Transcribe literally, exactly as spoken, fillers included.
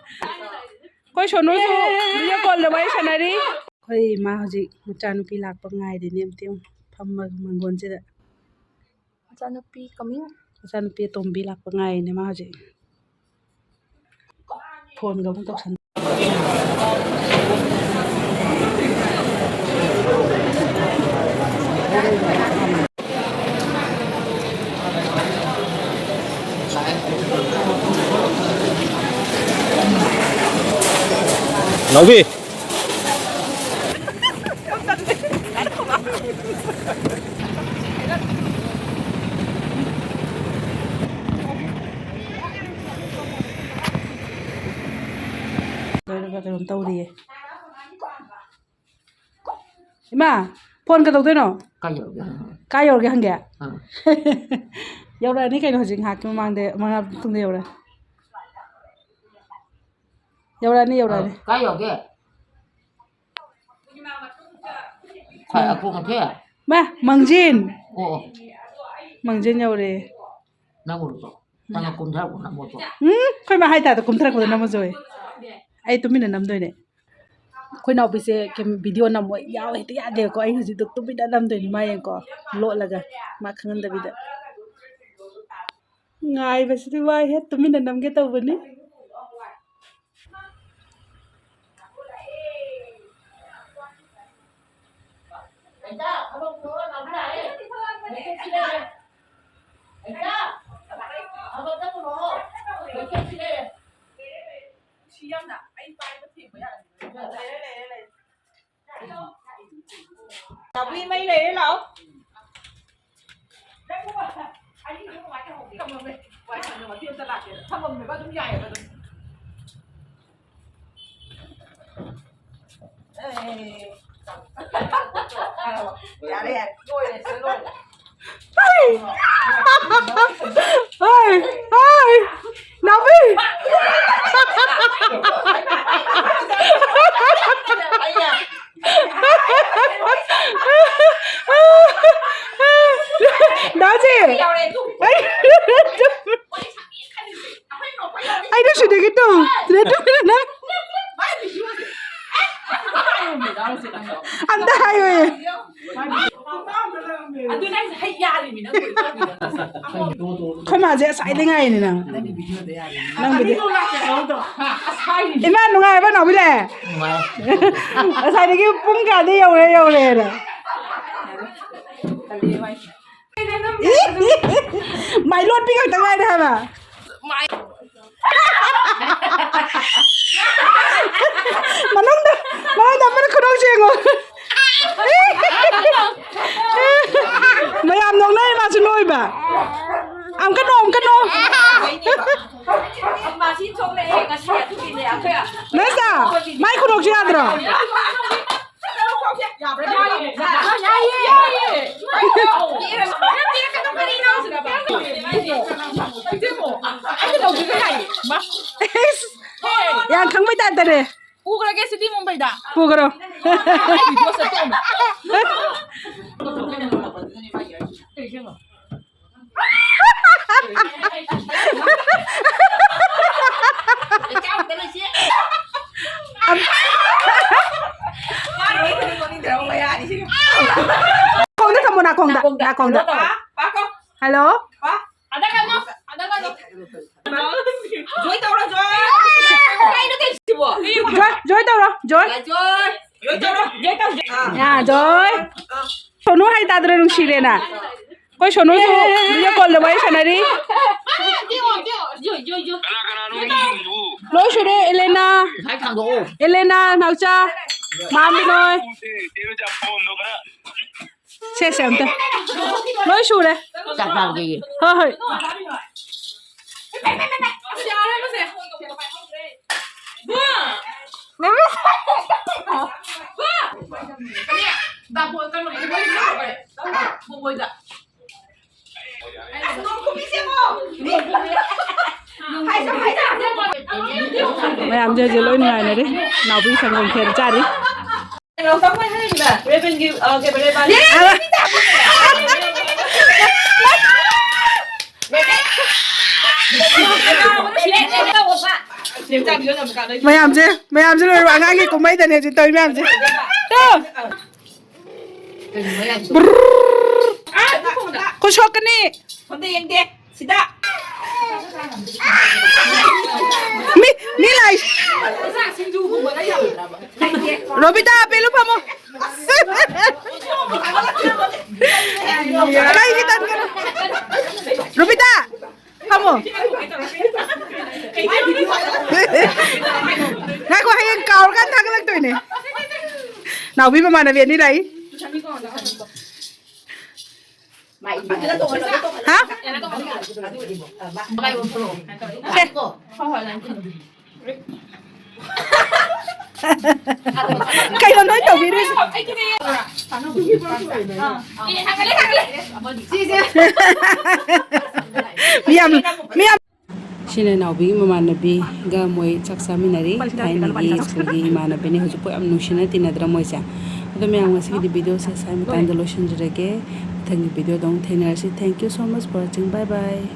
ꯑꯩꯈꯣꯏ ꯁꯣꯅꯨꯁꯨ video callꯗ ꯋꯥꯔꯤ ꯁꯥꯟꯅꯔꯤ꯫ ꯑꯩꯈꯣꯏ ꯏꯃꯥ ꯍꯧꯖꯤꯛ ꯃꯆꯥꯅꯨꯄꯤ ꯂꯥꯛꯄ ꯉꯥꯏꯔꯤꯅꯦ꯫ ꯑꯝꯇ ꯌꯦꯡꯉꯨ, ꯐꯝꯃꯒ ꯃꯥꯡꯒꯣꯟꯁꯤꯗ꯫ ꯃꯆꯥꯅꯨꯄꯤ coming꯫ ꯃꯆꯥꯅꯨꯄꯤ ꯑꯇꯣꯝꯕꯤ ꯂꯥꯛꯄ ꯉꯥꯏꯔꯤꯅꯦ ꯃꯥ ꯍꯧꯖꯤꯛ꯫ ꯐꯣꯟꯒ ꯑꯃꯨꯛ ꯇꯧꯁꯟ꯫ ꯅꯥꯎꯕꯤ꯫ ꯂꯣꯏꯔꯒ ꯀꯩꯅꯣꯝ ꯇꯧꯔꯤꯌꯦ꯫ ꯏꯃꯥ, ꯐꯣꯟ ꯀꯩꯗꯧꯗꯣꯏꯅꯣ? ꯀꯥꯏ ꯌꯧꯔꯒꯦ ꯍꯪꯉꯣ꯫ ꯀꯥꯏ ꯌꯧꯔꯒꯦ ꯍꯪꯒꯦ? ꯑꯥ꯫ ꯌꯧꯔꯛꯑꯅꯤ ꯀꯩꯅꯣ, ꯍꯧꯖꯤꯛ ꯉꯥꯏꯍꯥꯛꯀꯤ ꯃꯃꯥꯡꯗ, ꯃꯉꯥ ꯃꯇꯨꯡꯗ ꯌꯧꯔꯛꯑꯅꯤ꯫ ꯌꯧꯔꯛꯑꯅꯤ, ꯌꯧꯔꯛꯑꯅꯤ꯫ ꯑꯥ, ꯀꯥꯏ ꯌꯧꯒꯦ? ꯈ꯭ꯋꯥꯏ ꯑꯄꯣꯛ ꯃꯊꯦ? ꯃꯥ, ꯃꯥꯡꯖꯤꯟ꯫ ꯑꯣ, ꯑꯣ꯫ ꯃꯥꯡꯖꯤꯟ ꯌꯧꯔꯦ꯫ ꯅꯪ ꯎꯔꯕꯣ? ꯅꯪꯅ ꯀꯨꯝꯊꯔꯛꯄ ꯅꯝꯃꯣꯗꯣ꯫ ꯎꯝ, ꯑꯩꯈꯣꯏ ꯃꯥ ꯍꯥꯏ ꯇꯥꯗ ꯀꯨꯝꯊꯔꯛꯄꯗ ꯅꯝꯃꯁꯨ ꯍꯣꯏ꯫ ꯑꯩ ꯇꯨꯃꯤꯟꯅ ꯅꯝꯗꯣꯏꯅꯦ꯫ ꯑꯩꯈꯣꯏ ꯅꯥꯎꯄꯤꯁꯦ ꯀꯩꯝ video ꯅꯝꯃꯣ ꯌꯥꯎ ꯍꯦꯛꯇ ꯌꯥꯗꯦꯕꯀꯣ꯫ ꯑꯩ ꯍꯧꯖꯤꯛꯇꯣ ꯇꯨꯃꯤꯟꯅ ꯅꯝꯗꯣꯏꯅꯤ ꯃꯥ ꯌꯦꯡꯀꯣ, ꯂꯣꯠꯂꯒ, ꯃꯥ ꯈꯪꯍꯟꯗꯕꯤꯗ꯫ ꯉꯥꯏꯕꯁꯤꯗꯤ ꯋꯥꯏꯍꯦ, ꯇꯨꯃꯤꯟꯅ ꯅꯝꯒꯦ ꯇꯧꯕꯅꯤ꯫ ꯅꯥꯎꯕꯤ, ꯃꯩ ꯂꯩꯔꯦ, ꯂꯥꯛꯑꯣ꯫ ꯊꯝꯃꯝꯃꯦ꯫ ꯋꯥꯏ ꯁꯪꯅ ꯃꯇꯦꯛ ꯑꯝꯇ ꯂꯥꯛꯀꯦꯅ ꯊꯝꯃꯝꯃꯦꯕ, ꯑꯗꯨꯝ ꯌꯥꯏꯌꯦꯕ ꯑꯗꯨꯝ꯫ ꯑꯦ꯫ ꯌꯥꯔꯦ, ꯌꯥꯔꯦ꯫ ꯂꯣꯏꯔꯦ, ꯁꯤꯗ ꯂꯣꯏꯔꯦ꯫ ꯍꯥꯏ! ꯍꯥꯏ! ꯍꯥꯏ! ꯅꯥꯎꯕꯤ! ꯗꯥꯖꯤ! ꯌꯥꯎꯔꯦ, ꯑꯗꯨ꯫ ꯑꯩ ꯑꯝꯇ ꯍꯥꯏꯌꯨꯌꯦ꯫ ꯑꯗꯨꯅ ꯑꯩꯁꯦ ꯍꯩ ꯌꯥꯜꯂꯤꯃꯤ ꯅꯪ ꯀꯣꯏ ꯇꯧꯕꯤꯗꯣ꯫ ꯑꯩꯈꯣꯏ ꯃꯥꯁꯦ ꯉꯁꯥꯏꯗꯩ ꯉꯥꯏꯔꯤꯅꯦ ꯅꯪ꯫ ꯅꯪꯒꯤ ꯚꯤꯗꯤꯑꯣꯗ ꯌꯥꯜꯂꯤꯃꯤ꯫ ꯅꯪꯕꯨꯗꯤ꯫ ꯏꯃꯥ ꯅꯨꯡꯉꯥꯏꯔꯕ ꯅꯥꯎꯕꯤꯂꯦ? ꯅꯨꯡꯉꯥꯏ꯫ ꯉꯁꯥꯏꯗꯒꯤ ꯄꯨꯡ ꯀꯌꯥꯗ ꯌꯧꯔꯦ ꯌꯧꯔꯦꯅ꯫ ꯃꯥꯏ ꯂꯣꯠꯄꯤ ꯈꯛꯇ ꯉꯥꯏꯔꯦ ꯍꯥꯏꯕ꯫ ꯃꯅꯨꯡꯗ, ꯃꯅꯨꯡꯗ ꯑꯃꯅ ꯈꯨꯅꯣꯛ ꯌꯦꯡꯉꯣ꯫ ꯃꯌꯥꯝ ꯅꯣꯛꯅꯔꯦ, ꯃꯥꯁꯨ ꯅꯣꯛꯏꯕ꯫ ꯑꯃꯨꯛꯀ ꯅꯣꯛ, ꯑꯃꯨꯛꯀ ꯅꯣꯛ꯫ ꯃꯥꯁꯤ ꯊꯣꯛꯂꯛꯑꯦ ꯉꯁꯤ ꯑꯗꯨꯒꯤꯅꯦ ꯑꯩꯈꯣꯏ꯫ ꯅꯣꯏꯁꯥ, ꯃꯥꯏ ꯈꯨꯅꯣꯛꯁꯤ ꯌꯥꯗ꯭ꯔꯣ? ꯌꯥꯝ ꯈꯪꯕꯩ ꯇꯥꯏꯞꯇꯅꯦ꯫ ꯄꯨꯈ꯭ꯔꯒꯦ ꯁꯤꯗꯤ ꯃꯨꯝꯕꯩꯗ꯫ ꯄꯨꯈ꯭ꯔꯣ꯫ ꯅꯥꯀꯣꯡꯗ ꯊꯝꯃꯣ, ꯅꯥꯀꯣꯡꯗ, ꯅꯥꯀꯣꯡꯗ꯫ ꯍꯜꯂꯣ꯫ ꯑꯗ ꯀꯩꯅꯣ, ꯑꯗ ꯀꯩꯅꯣ꯫ ꯖꯣꯏ ꯇꯧꯔꯣ, ꯖꯣꯏ꯫ ꯀꯩꯅꯣ ꯇꯧꯔꯤꯁꯤꯕꯣ? ꯖꯣꯏ, ꯖꯣꯏ ꯇꯧꯔꯣ, ꯖꯣꯏ꯫ ꯖꯣꯏ꯫ ꯖꯣꯏ ꯇꯧꯔꯣ꯫ ꯖꯣꯏ ꯇꯧꯁꯦ꯫ ꯑꯥ꯫ ꯌꯥ, ꯖꯣꯏ꯫ ꯑꯥ꯫ ꯁꯣꯅꯨ ꯍꯥꯏꯇꯥꯗ꯭ꯔꯣ ꯅꯨꯡꯁꯤꯔꯦꯅ? ꯑꯩꯈꯣꯏ ꯁꯣꯅꯨꯁꯨ video call ꯗ ꯋꯥꯔꯤ ꯁꯥꯟꯅꯔꯤ꯫ ꯖꯣꯏ, ꯖꯣꯏ, ꯖꯣꯏ꯫ ꯀꯅꯥ ꯀꯅꯥꯅꯣ ꯌꯦꯡꯉꯤꯗꯨꯕꯨ? ꯂꯣꯏ ꯁꯨꯔꯦ, ꯑꯦꯂꯦꯅꯥ꯫ ꯉꯁꯥꯏ ꯊꯥꯡꯗꯣꯛꯑꯣ꯫ ꯑꯦꯂꯦꯅꯥ, ꯅꯥꯎꯆꯥ, ꯃꯥꯝꯕꯤꯅꯣꯏ꯫ ꯁꯦ, ꯁꯦ, ꯑꯝꯇ꯫ ꯂꯣꯏ ꯁꯨꯔꯦ꯫ ꯆꯥꯛ ꯆꯥꯔꯨꯒꯦꯌꯦ꯫ ꯍꯣꯏ, ꯍꯣꯏ꯫ ꯃꯌꯥꯝꯁꯦ ꯍꯧꯖꯤꯛ ꯂꯣꯏ ꯅꯨꯡꯉꯥꯏꯅꯔꯤ꯫ ꯅꯥꯎꯕꯤ ꯁꯪꯒꯣꯝ ꯈꯦꯔ ꯆꯥꯔꯤ꯫ ꯃꯌꯥꯝꯁꯦ, ꯃꯌꯥꯝꯁꯦ ꯂꯣꯏꯔꯕ ꯑꯉꯥꯡꯒꯤ ꯀꯨꯝꯍꯩꯗꯅꯦ ꯍꯧꯖꯤꯛ ꯇꯧꯔꯤ ꯃꯌꯥꯝꯁꯦ꯫ ꯇꯨ꯫ ꯈꯨꯠ ꯁꯣꯛꯀꯅꯤ꯫ ꯁꯣꯝꯗ ꯌꯦꯡꯗꯦ꯫ ꯁꯤꯗ꯫ ꯃꯤ, ꯃꯤ ꯂꯥꯛꯏ꯫ ꯔꯣꯕꯤꯇꯥ, ꯄꯦꯂꯨ ꯐꯝꯃꯣ꯫ ꯀꯩꯒꯤ ꯇꯟꯒꯅꯣ? ꯔꯣꯕꯤꯇꯥ, ꯐꯝꯃꯣ꯫ ꯉꯥꯏꯈꯣ, ꯍꯌꯦꯡ ꯀꯥꯎꯔꯀꯥꯟ ꯊꯥꯒꯠꯂꯛꯇꯣꯏꯅꯦ꯫ ꯅꯥꯎꯕꯤ ꯃꯃꯥꯟꯅꯕꯤ ꯑꯅꯤ ꯂꯥꯛꯏ꯫ ꯍꯥ? ꯀꯩꯅꯣ ꯅꯣꯏ ꯇꯧꯕꯤꯔꯤꯁꯦ? ꯃꯤ ꯌꯥꯝ, ꯃꯤ ꯌꯥꯝ ꯁꯤꯅ ꯅꯥꯎꯕꯤꯒꯤ ꯃꯃꯥꯟꯅꯕꯤꯒ ꯃꯣꯏ ꯆꯥꯛ ꯆꯥꯃꯤꯟꯅꯔꯤ꯫ ꯊꯥꯏꯅꯒꯤ ꯁ꯭ꯀꯨꯜꯒꯤ ꯏꯃꯥꯟꯅꯕꯤꯅꯤ꯫ ꯍꯧꯖꯤꯛꯄꯨ ꯌꯥꯝ ꯅꯨꯡꯁꯤꯅ ꯇꯤꯟꯅꯗ꯭ꯔꯥ ꯃꯣꯏꯁꯦ? ꯑꯗꯣ ꯃꯌꯥꯝ, ꯉꯁꯤꯒꯤꯗꯤ ꯚꯤꯗꯤꯑꯣꯁꯦ ꯁ꯭ꯋꯥꯏ ꯃꯇꯥꯡꯗ ꯂꯣꯏꯁꯤꯟꯖꯔꯒꯦ꯫ ꯃꯊꯪꯒꯤ ꯚꯤꯗꯤꯑꯣꯗ ꯑꯃꯨꯛ ꯊꯦꯡꯅꯔꯁꯤ꯫ Thank you so much for watching. Bye bye.